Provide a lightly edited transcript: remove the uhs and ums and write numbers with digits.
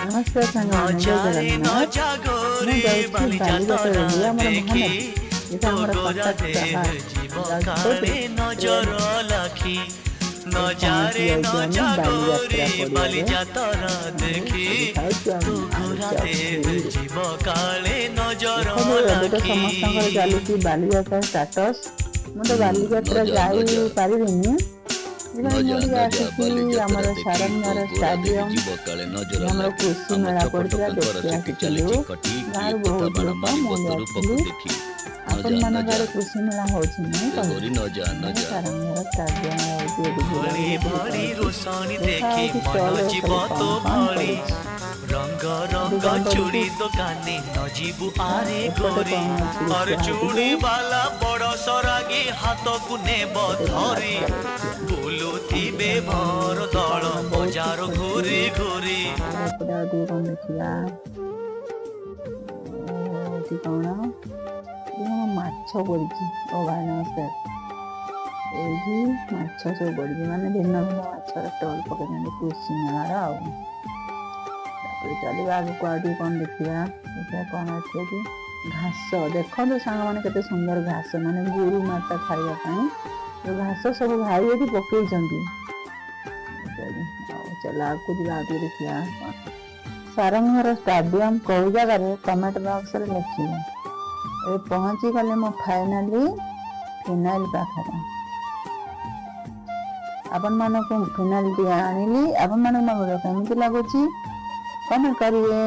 ନମସ୍କାର ସାଙ୍ଗମାନେ, ଜୟ ନଜାରେ ଜଗନ୍ନାଥ। ନଜା ମୁଁ ଗୋରେ ଯାଉଛି ବାଲିଯାତରା ବାଲିଯାତ୍ରା। ଇଏ ଆମର ଦେଖି ମହାନଦୀ, ଏଇଟା ତୋ ଆମର ଗୋରା କଟକ ଦେହ ସହର। ଯିବ ଯାଜପୁର କାଳେ ଟ୍ରେନ୍ ନଜର ଲାଖି। ପହଞ୍ଚି ନଜାରେ ଯାଇଛୁ ଆମେ ନଜା ବାଲିଯାତ୍ରା ଗୋରେ ପଡ଼ିଆରେ। ବାଲିଯାତରା ଆଉ ଦେଖି ଏଠି ଖାଉଛୁ ତୋ ଆମେ ଗୋରା ଆଳୁଚପ ଦେହ ପୁରୀ। ଯିବ କାଳେ ନଜର ଦେଖନ୍ତୁ, ଏବେ ତ ଲାଖି। ସମସ୍ତଙ୍କର ଚାଲିଛି ବାଲିଯାତ୍ରା ଷ୍ଟାଟସ୍। ମୁଁ ତ ବାଲିଯାତ୍ରା ନଜା ଯାଇ ନଜା ପାରିବିନି, ସେଥିପାଇଁ ନଜା ମୁଁ ଟିକେ ନଜା ଆସିଛି ବାଲିଯାତ୍ରା ଆମର ଦେଖି ତୋ ସାରଙ୍ଗର ଗୋରା ଦେହ ଷ୍ଟାଡିୟମ। ଯିବ କାଳେ ନଜର ଆମର ଲାଖି। କୃଷି ଆମ ମେଳା ଛକ ପଡ଼ିଥିଲା, ଟୋକାଙ୍କର ଦେଖି ସେଠି ଆସିଥିଲୁ। ଚାଲିଛି ଖଟି, କିଏ ଗାଁରୁ କଥା ବହୁତ ବାଣ ଲୋକ, ମାରିବ ମୁଁ ତୋ ରୂପକୁ ଯାଇଥିଲି। ଦେଖି। ନଜା ଆପଣମାନଙ୍କ ନଜା ଆଡ଼େ କୃଷି ମେଳା ହେଉଛି ନା ଏ କହିବେ। ଗୋରି ନଜା ଆମର ନଜା। ସାରଙ୍ଗର ଷ୍ଟାଡିୟମ ହେଉଛି, ଏଠି ଭଳି ବୁଲାବୁଲି ଟିକେ ଭଳି କରୁଛି। ରୋଷଣୀ ଦେଖା ଦେଖି ହେଉଛି ମନ ଷ୍ଟଲରେ ଯିବ ସବୁ ତୋ କ'ଣ କ'ଣ ଭଳି। ପଡ଼ିଛି। ରଙ୍ଗ ଏଠି ରଙ୍ଗ କ'ଣ ଚୁଡ଼ି ପଡ଼ିଛି? ଦୋକାନୀ ନ ଯିବୁ ଆରେ ଏପଟେ ଗୋରି। କ'ଣ ଅଛି ଅର ଦେଖିବା ଆଉ ଚୁଡ଼ି ଟିକେ। ବାଲା ବଡ଼ ସରାଗି ହାତକୁ ନେବ ଏପଟେ କ'ଣ ଧରି। ଅଛି ଚାଲ ଦେଖିବା। ବୁଲୁଥିବେ କମ୍ପିଟିସନ୍ ଭର ହେଉଛି ଦଳ ସାଙ୍ଗମାନେ, ବହୁତ ବଜାର ଖୁସି। ଘୁରି ଘୁରି। ତାପରେ ଏପଟେ ଆଉ ଟିକେ କ'ଣ ଦେଖିବା। ଏଠି କ'ଣ? ଏଠି କ'ଣ ମାଛ ପଡ଼ିଛି। ଓ ଭାଇ, ନମସ୍କାର। ଏଇଠି ମାଛ ସବୁ ପଡ଼ିଛି, ମାନେ ଭିନ୍ନ ଭିନ୍ନ ମାଛର ଷ୍ଟଲ୍ ପକେଇଛନ୍ତି କୃଷି ମେଳାର। ଆଉ ତାପରେ ଚାଲିବା ଆଗକୁ, ଆଉ ଟିକେ କ'ଣ ଦେଖିବା। ଦେଖିବା କ'ଣ ଅଛି ଏଠି। ଘାସ ଦେଖନ୍ତୁ ସାଙ୍ଗମାନେ, କେତେ ସୁନ୍ଦର ଘାସ, ମାନେ ଗୋରୁ ମାତା ଖାଇବା ପାଇଁ ଯୋଉ ଘାସ ସବୁ ଭାଇ ଏଠି ପକେଇଛନ୍ତି। ଆଉ ଚାଲ ଆଗକୁ ଯିବା, ଆଉ ଟିକେ ଦେଖିବା। ସାରଙ୍ଗର ଷ୍ଟାଡିୟମ କୋଉ ଜାଗାରେ, କମେଣ୍ଟ ବକ୍ସରେ ଲେଖିବେ। ଏବେ ପହଞ୍ଚିଗଲେ ମୁଁ ଫାଇନାଲି ଫିନାଇଲ ପାଖରେ। ଆପଣମାନଙ୍କୁ ଫିନାଇଲ ଟିକେ ଆଣିଲି। ଆପଣମାନଙ୍କୁ ମୋ ଭିଡ଼ିଓ କେମିତି ଲାଗୁଛି, କମେଣ୍ଟ କରିବେ।